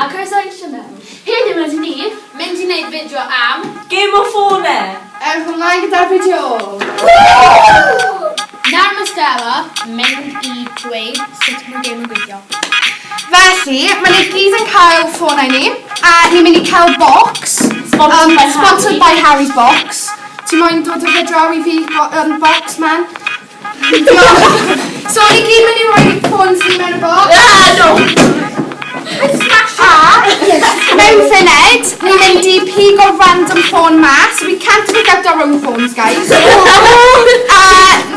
A croeso i'n sianel. Heddiw rydyn ni mynd i wneud fideo am... Game of Phone! Ewch ymlaen gyda'r fideo! Nawr mae Stella mynd i dweud sut mae'r gêm yn gweithio. Felly, mae ni gyd yn cael ffonau ni, a ni'n mynd i cael box. Sponsored by Sponsored Harry. by Harry's Box. Ti moyn dod â fe draw i fi, box man? Diolch. So, ni gyd mynd i roi ffôns ni mewn y box. Ah, no! A, mewn funud, ni'n mynd i pigo random ffôn mas. We can't pick out our own phones, guys. A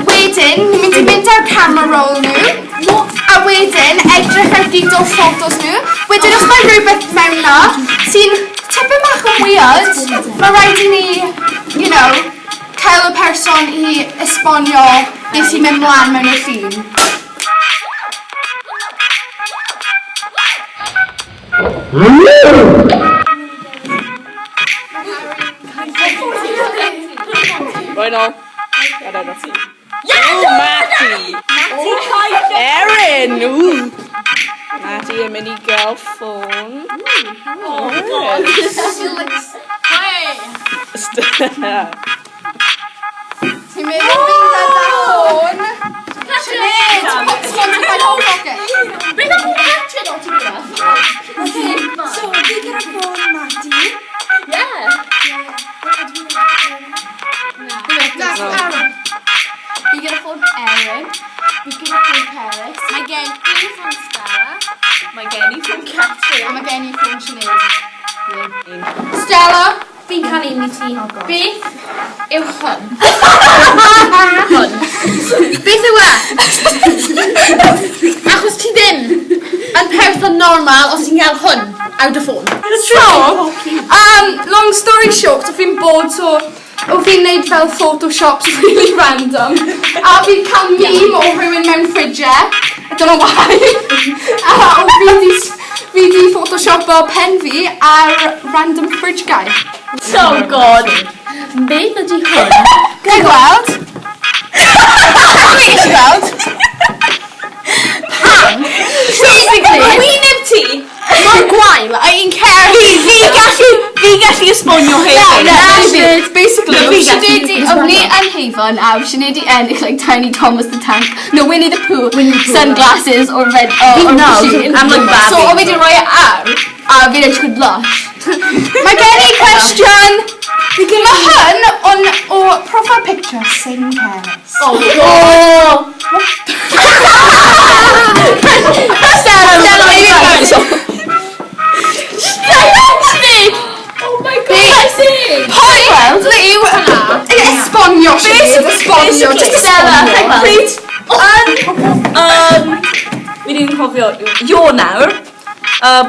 wedyn, ni'n mynd i mynd ar camera roll nhw. A wedyn, edrych ar gyd o'r photos nhw. Wedyn, os mae rhywbeth mewn na sy'n tipyn bach yn weird, mae rhaid i ni, cael y person i esbonio beth sy'n mynd mlaen mewn y llun. Roi nôl. I don't know. Ooh, Matty! Erin! Ooh! Matty yn mynd i gael ffôn. Oh, God. Hey! Ti'n meddwl fi'n gyda ffôn? Sinead, sponsored by Hot Pocket. Beth am Catrin o ti'n gwybod? Okay, so fi gyda ffôn Matty. Yeah. Na, Aaron. Fi gyda ffôn Erin. Fi gyda ffôn Cerys. Mae gen i ffôn Stella. Mae gen i ffôn Catrin. A mae gen i ffôn Sinead. Stella. Fi'n cael un i ti. Beth yw hwn? Hwn. Beth yw e? Achos ti ddim yn person normal os ti'n cael hwn out of ffôn. So, long story short, o fi'n bod so, o fi'n neud fel photoshops really random, a fi'n cael meme o rhywun mewn ffridiau, I don't know why, a o fi di, fi di photoshopo pen fi ar random fridge guy. So god. Beth ydy hwn? Ga i gweld? Dwi eisiau gweld. Pam? Basically, Mae wyneb ti! mor gwael, a un cer. Fi gallu esbonio hefyd. Na, basically, Na, fi Sinead, oedd ni yn Haven a Sinead i ennill like Tiny Thomas the Tank, no Winnie the Pooh, sunglasses or red, or machine. I'm like Barbie. So oedd fi wedi rhoi e ar, a fi'n edrych yn lush. Mae gen i cwestiwn. Mae hwn on, o profile picture Sing Cerys. Oh god. Stella, Stella, Oh my god. I see. Pwy yw esbonio, Sinead, esbonio, just Stella, esbonio. Pryd yn, fi ddim yn cofio, Ionawr,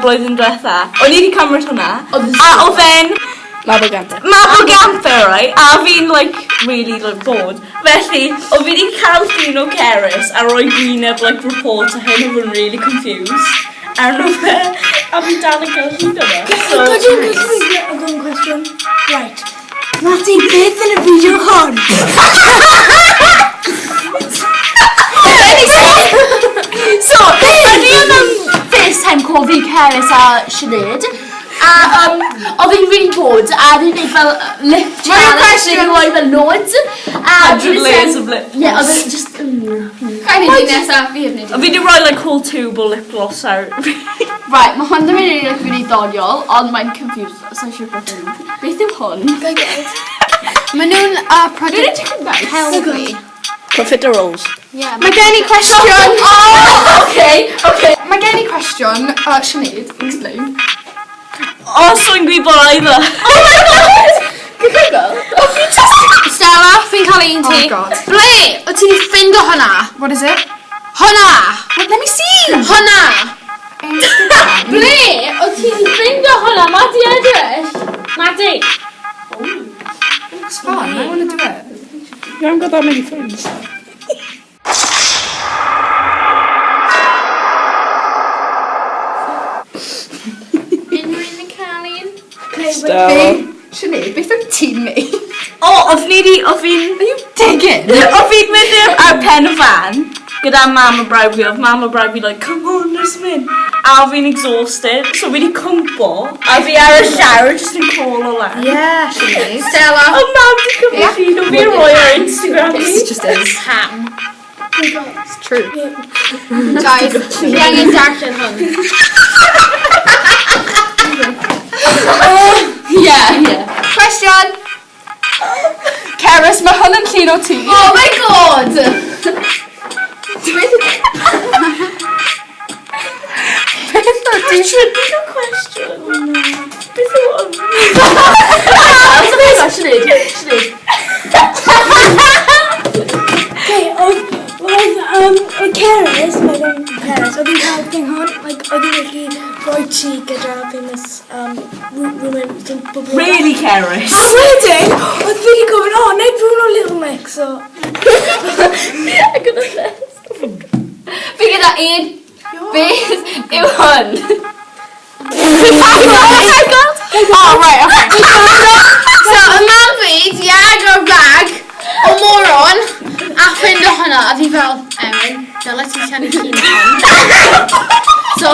blwyddyn diwetha, o'n i wedi cymryd hwnna, a oedd e'n Mabolgampa. Mabolgampa, right? A fi'n, like, really, like, bored. Felly, o fi wedi cael llun o Cerys a rhoi gwyneb, like, reporter hyn oedd yn really confused. Arno fe, a fi dal yn cael llun yma. So, Ydw i'n gallu gofyn cwestiwn? Right. Matty, beth yn y fideo hon? So, o'n i yn FaceTime call fi, Cerys a Sinead. A oedd fi'n really bored, a fi'n gwneud fel lip challenge, question. fi'n rhoi fel loads. A 100 layers of lip Yeah, oedd e just... Ga i wneud un nesaf, fi heb wneud A fi wedi rhoi, like, whole tube o lip gloss ar. Right, mae hwn ddim yn really, like, really doniol, ond mae'n confused, so eisiau beth yn. Beth yw hwn? Maen nhw'n project Help Profiteroles. Yeah, Mae gen i cwestiwn. Oh, okay. Mae gen i cwestiwn. Sinead, explain. Oh, so i'n gwybod either. Oh my god! Google. Stella, fi'n cael un ti. Oh God. Ble o ti'n ffindo hwnna? What is it? Hwnna! What, let me see. Hwnna! Instagram. Ble o ti'n ffindo hwnna? Madi edrych. Madi. Looks fun. I want to do it. You haven't got that many friends. Unrhyw un yn cael un? Stella. Fi, Sinead, beth wyt ti'n neud? O, oedd ni di, oedd fi'n... Are you digging? Oedd fi'n mynd i'r ar pen y fan gyda mam a brawd fi, oedd mam a brawd fi like, come on, let's mynd. A fi'n exhausted, so fi wedi cwmpo, a fi ar y llawr just yn crawl o lan. Yeah, Sinead. Stella. O mam di cymryd llun o fi a roi ar Instagram fi. It just is. Ham. It's true. Guys, fi angen darllen hwn. Yeah. Question! Cerys, mae hwn yn llun o ti. Oh my god! Beth o ti? Beth yw'r cwestiwn? Beth yw hwn? Sinead, Sinead. Okay, oedd Cerys, mae fe'n Cerys, oedd hi'n cael thing hon, like, oedd hi'n gallu rhoi ti gyda famous women sy'n poblogaidd. Really, Cerys? A wedyn, oedd fi wedi gofyn, o, wneud rhywun o Little Mix, so... Fi gyda un. Beth yw hwn? Oh, right, okay. So, y mam fi di agor bag o moron a ffindo hwnna a fi fel, Erin, dyle ti tynnu llun o hwn. So,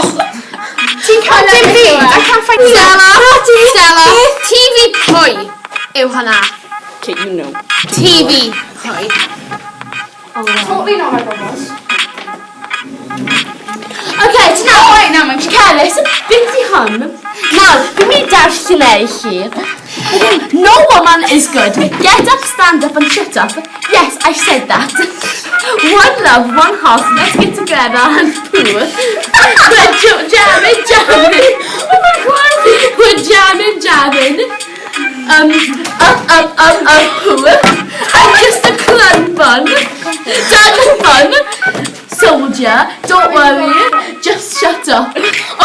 Ti'n cael dim byd? I can't find Stella, Stella, TV pwy yw hwnna? Okay, you know. TV pwy. Totally not my brothers. Okay, ti'n nawr. Right, now mae'n Cerys, beth yw hwn? Nawr, fi'n mynd i darllen e i chi. No woman is good. Get up, stand up and shut up. Yes, I said that. One love, one heart, let's get together and poo. We're jamming, jamming. Oh my God. We're jamming, jamming. Up, up, up, up, poo. I'm just a clun bun. Done bun. Soldier, don't worry, just shut up.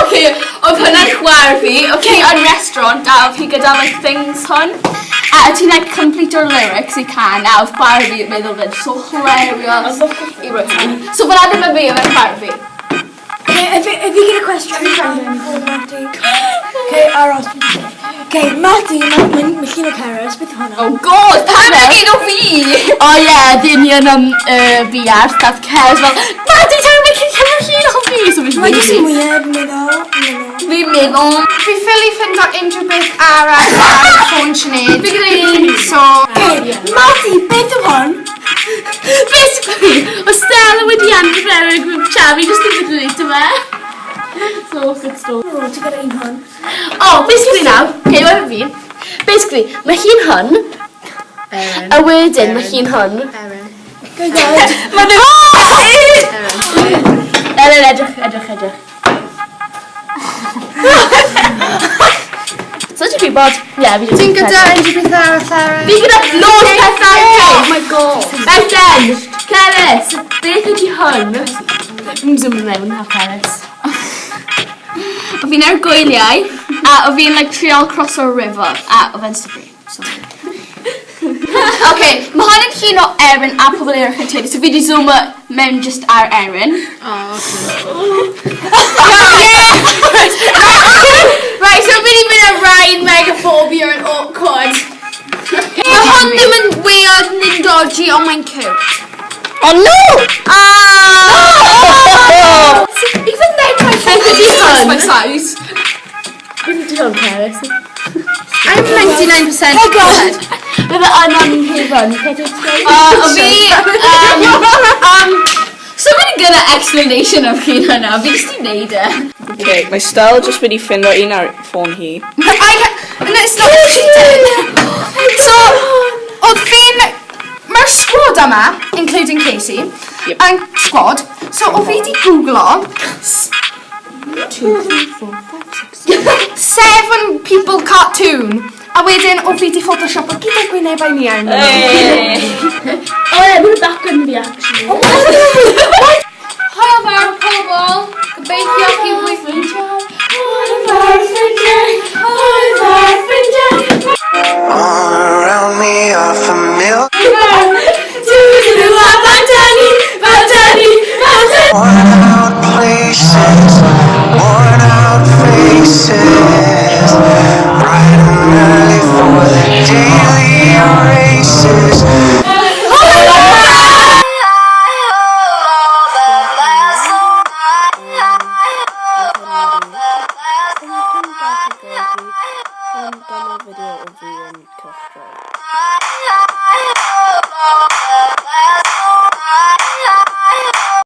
Okay, oedd hwnna'n chwaer fi. Oedd hi yn restaurant a oedd hi gyda like things hwn. A oedd ti'n like complete o'r lyrics i can a oedd chwaer fi yn meddwl fe'n so hilarious i roi hwn. So fyna ddim yn fi, oedd e'n chwaer fi. Okay, if you get a question, for Matty. Okay, aros. Okay, Matty, mae llun o Cerys, beth yw hwnna? Oh god, pam yn un o fi? Oh yeah, the union fi ar staff Cerys fel, Matty, tell me cyn cymryd llun o fi. So fi'n Mae jyst yn weird, meddwl. Fi'n meddwl. Fi ffili ffindo unrhyw beth arall ar ffôn Sinead. Fi gyda un. So, Okay, Matty, beth yw hwn? Basically, o Stella wedi anfon fe ar y group chat, fi just yn mynd i fe. So, good story. O, ti gyda un hwn. Oh, basically now, okay, mae'n fi. Basically, mae hi'n hwn, a wedyn mae hi'n hwn. Go, go. Mae nhw... Elen, edrych, edrych, edrych. So ti'n gwybod? Ie, fi ti'n gyda unrhyw beth arall ar Fi gyda loads pethau. Oh my god. Bethan, Cerys, beth ydi hwn? Fi'n zoom mewn ha, Cerys. O fi'n ar gwyliau a o fi'n like trial cross o'r river a o fe'n slippery. So. Okay, mae hwn yn llun o Erin a pobl eraill yn teulu, so fi di zoom mewn just ar Erin. Oh, okay. Right, so fi di mynd ar ride Megaphobia yn awkward. Mae hwn ddim yn weird neu'n dodgy, ond mae'n cute. Oh no! Ah! Even then, my Beth ydi hwn? my size. Beth ydi hwn, Cerys? I'm 99% good. Bydde yn am hyn, beth ydi Fi, so fi'n gyda explanation of hyn hwnna, fi jyst i neud e. Okay, mae Stella just wedi ffindo un ar ffôn hi. I can, no, it's not cheating. So, oedd fi'n... Mae'r squad yma, including Casey, Yep. and squad, so oedd fi di googlo 2, 3, 4, 5, 6, seven people cartoon, a wedyn oedd fi di photoshop o gyda gwynebau ni arno. Oh yeah, mae'n background fi actually. Hwyl fawr pobl, gobeithio chi Hwyl fawr ffrindiau, hwyl fawr ffrindiau. All around me are familiar. Worn out places, worn out faces. Bright and early for the daily races. fideo o fi yn cylch.